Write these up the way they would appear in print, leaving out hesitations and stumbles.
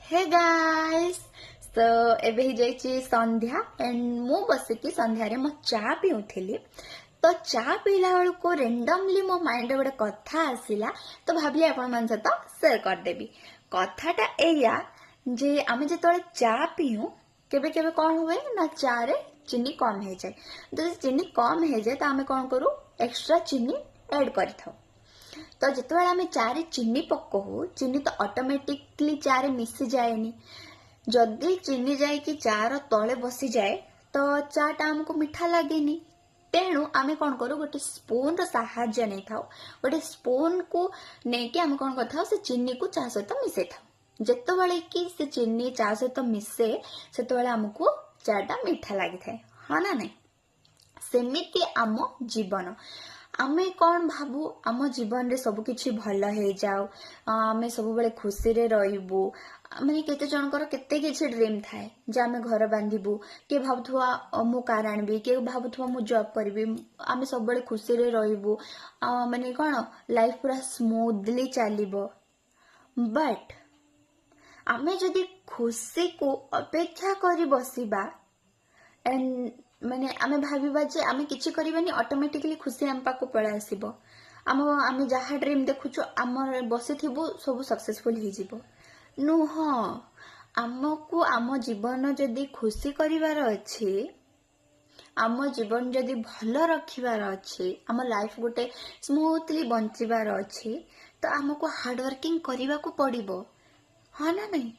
ହେ guys, ତ ଏବେ ହେଇଯାଇଛି ସନ୍ଧ୍ୟା ଆଣ୍ଡ ମୁଁ ବସିକି ସନ୍ଧ୍ୟାରେ ମୋ ଚା ପିଉଥିଲି। ତ ଚା ପିଇଲା ବେଳକୁ ରେଣ୍ଡମଲି ମୋ ମାଇଣ୍ଡରେ ଗୋଟେ କଥା ଆସିଲା, ତ ଭାବିଲି ଆପଣମାନଙ୍କ ସହିତ ସେୟାର କରିଦେବି। କଥାଟା ଏଇଆ ଯେ ଆମେ ଯେତେବେଳେ ଚା ପିଉ, କେବେ କେବେ କ'ଣ ହୁଏ ନା ଚାରେ ଚିନି କମ୍ ହେଇଯାଏ। ଯଦି ଚିନି କମ୍ ହେଇଯାଏ, ତ ଆମେ କ'ଣ କରୁ? ଏକ୍ସଟ୍ରା ଚିନି ଆଡ୍ କରିଥାଉ। ତ ଯେତେବେଳେ ଆମେ ଚାରେ ଚିନି ପକଉ, ଚିନି ତ ଅଟୋମେଟିକଲି ଚାରେ ମିଶିଯାଏନି। ଯଦି ଚିନି ଯାଇକି ଚାର ତଳେ ବସିଯାଏ, ତ ଚାଟା ଆମକୁ ମିଠା ଲାଗେନି। ତେଣୁ ଆମେ କ'ଣ କରୁ? ଗୋଟେ ସ୍ପୁନର ସାହାଯ୍ୟ ନେଇଥାଉ। ଗୋଟେ ସ୍ପୁନକୁ ନେଇକି ଆମେ କ'ଣ କରିଥାଉ? ସେ ଚିନିକୁ ଚା ସହିତ ମିଶେଇଥାଉ। ଯେତେବେଳେ କି ସେ ଚିନି ଚା ସହିତ ମିଶେ, ସେତେବେଳେ ଆମକୁ ଚାଟା ମିଠା ଲାଗିଥାଏ, ହଁ ନା ନାଇଁ? ସେମିତି ଆମ ଜୀବନ। ଆମେ କ'ଣ ଭାବୁ? ଆମ ଜୀବନରେ ସବୁ କିଛି ଭଲ ହେଇଯାଉ, ଆମେ ସବୁବେଳେ ଖୁସିରେ ରହିବୁ। ମାନେ କେତେ ଜଣଙ୍କର କେତେ କିଛି ଡ୍ରିମ୍ ଥାଏ ଯେ ଆମେ ଘର ବାନ୍ଧିବୁ, କିଏ ଭାବୁଥିବ ମୁଁ କାର୍ ଆଣିବି, କିଏ ଭାବୁଥିବ ମୁଁ ଜବ୍ କରିବି, ଆମେ ସବୁବେଳେ ଖୁସିରେ ରହିବୁ, ମାନେ କ'ଣ ଲାଇଫ୍ ପୁରା ସ୍ମୁଥଲି ଚାଲିବ। ବଟ୍ ଆମେ ଯଦି ଖୁସିକୁ ଅପେକ୍ଷା କରି ବସିବା ଆଣ୍ଡ ମାନେ ଆମେ ଭାବିବା ଯେ ଆମେ କିଛି କରିବାନି, ଅଟୋମେଟିକଲି ଖୁସି ଆମ ପାଖକୁ ପଳେଇ ଆସିବ, ଆମେ ଯାହା ଡ୍ରିମ୍ ଦେଖୁଛୁ, ଆମର ବସିଥିବୁ, ସବୁ ସକ୍ସେସଫୁଲ ହେଇଯିବ, ନୁହଁ। ଆମକୁ ଆମ ଜୀବନ ଯଦି ଖୁସି କରିବାର ଅଛି, ଆମ ଜୀବନ ଯଦି ଭଲ ରଖିବାର ଅଛି, ଆମ ଲାଇଫ ଗୋଟେ ସ୍ମୁଥଲି ବଞ୍ଚିବାର ଅଛି, ତ ଆମକୁ ହାର୍ଡୱାର୍କିଂ କରିବାକୁ ପଡ଼ିବ, ହଁ ନା ନାଇଁ?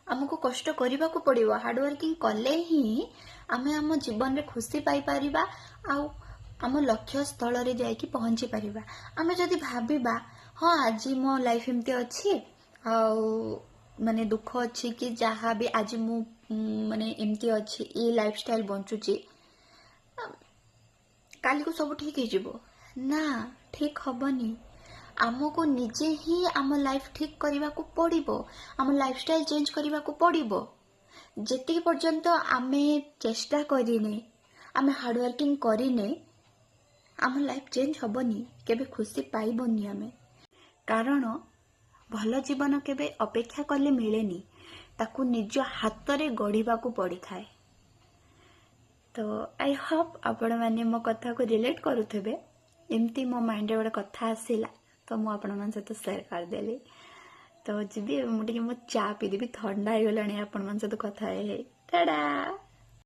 ଆମକୁ କଷ୍ଟ କରିବାକୁ ପଡ଼ିବ। ହାର୍ଡୱାର୍କିଂ କଲେ ହିଁ ଆମେ ଆମ ଜୀବନରେ ଖୁସି ପାଇପାରିବା ଆଉ ଆମ ଲକ୍ଷ୍ୟ ସ୍ଥଳରେ ଯାଇକି ପହଞ୍ଚି ପାରିବା। ଆମେ ଯଦି ଭାବିବା, ହଁ, ଆଜି ମୋ ଲାଇଫ ଏମିତି ଅଛି ଆଉ ମାନେ ଦୁଃଖ ଅଛି କି ଯାହା ବି, ଆଜି ମୁଁ ମାନେ ଏମିତି ଅଛି, ଏ ଲାଇଫଷ୍ଟାଇଲ ବଞ୍ଚୁଛି, କାଲିକୁ ସବୁ ଠିକ ହେଇଯିବ, ନା, ଠିକ ହବନି। ଆମକୁ ନିଜେ ହିଁ ଆମ ଲାଇଫ ଠିକ କରିବାକୁ ପଡ଼ିବ, ଆମ ଲାଇଫଷ୍ଟାଇଲ ଚେଞ୍ଜ କରିବାକୁ ପଡ଼ିବ। ଯେତିକି ପର୍ଯ୍ୟନ୍ତ ଆମେ ଚେଷ୍ଟା କରିନେ, ଆମେ ହାର୍ଡୱାର୍କିଂ କରିନେ, ଆମ ଲାଇଫ ଚେଞ୍ଜ ହବନି, କେବେ ଖୁସି ପାଇବନି ଆମେ। କାରଣ ଭଲ ଜୀବନ କେବେ ଅପେକ୍ଷା କଲେ ମିଳେନି, ତାକୁ ନିଜ ହାତରେ ଗଢ଼ିବାକୁ ପଡ଼ିଥାଏ। ତ I Hope ଆପଣମାନେ ମୋ କଥାକୁ ରିଲେଟ୍ କରୁଥିବେ। ଏମିତି ମୋ ମାଇଣ୍ଡରେ ଗୋଟେ କଥା ଆସିଲା, ତ ମୁଁ ଆପଣମାନଙ୍କ ସହିତ ସେୟାର କରିଦେଲି। ତ ଯିବି ଏବେ ମୁଁ ଟିକେ ମୋ ଚା ପିଇଦେବି, ଥଣ୍ଡା ହେଇଗଲାଣି ଆପଣମାନଙ୍କ ସହିତ କଥା ହେଇ ହେଇ। ଟାଡା।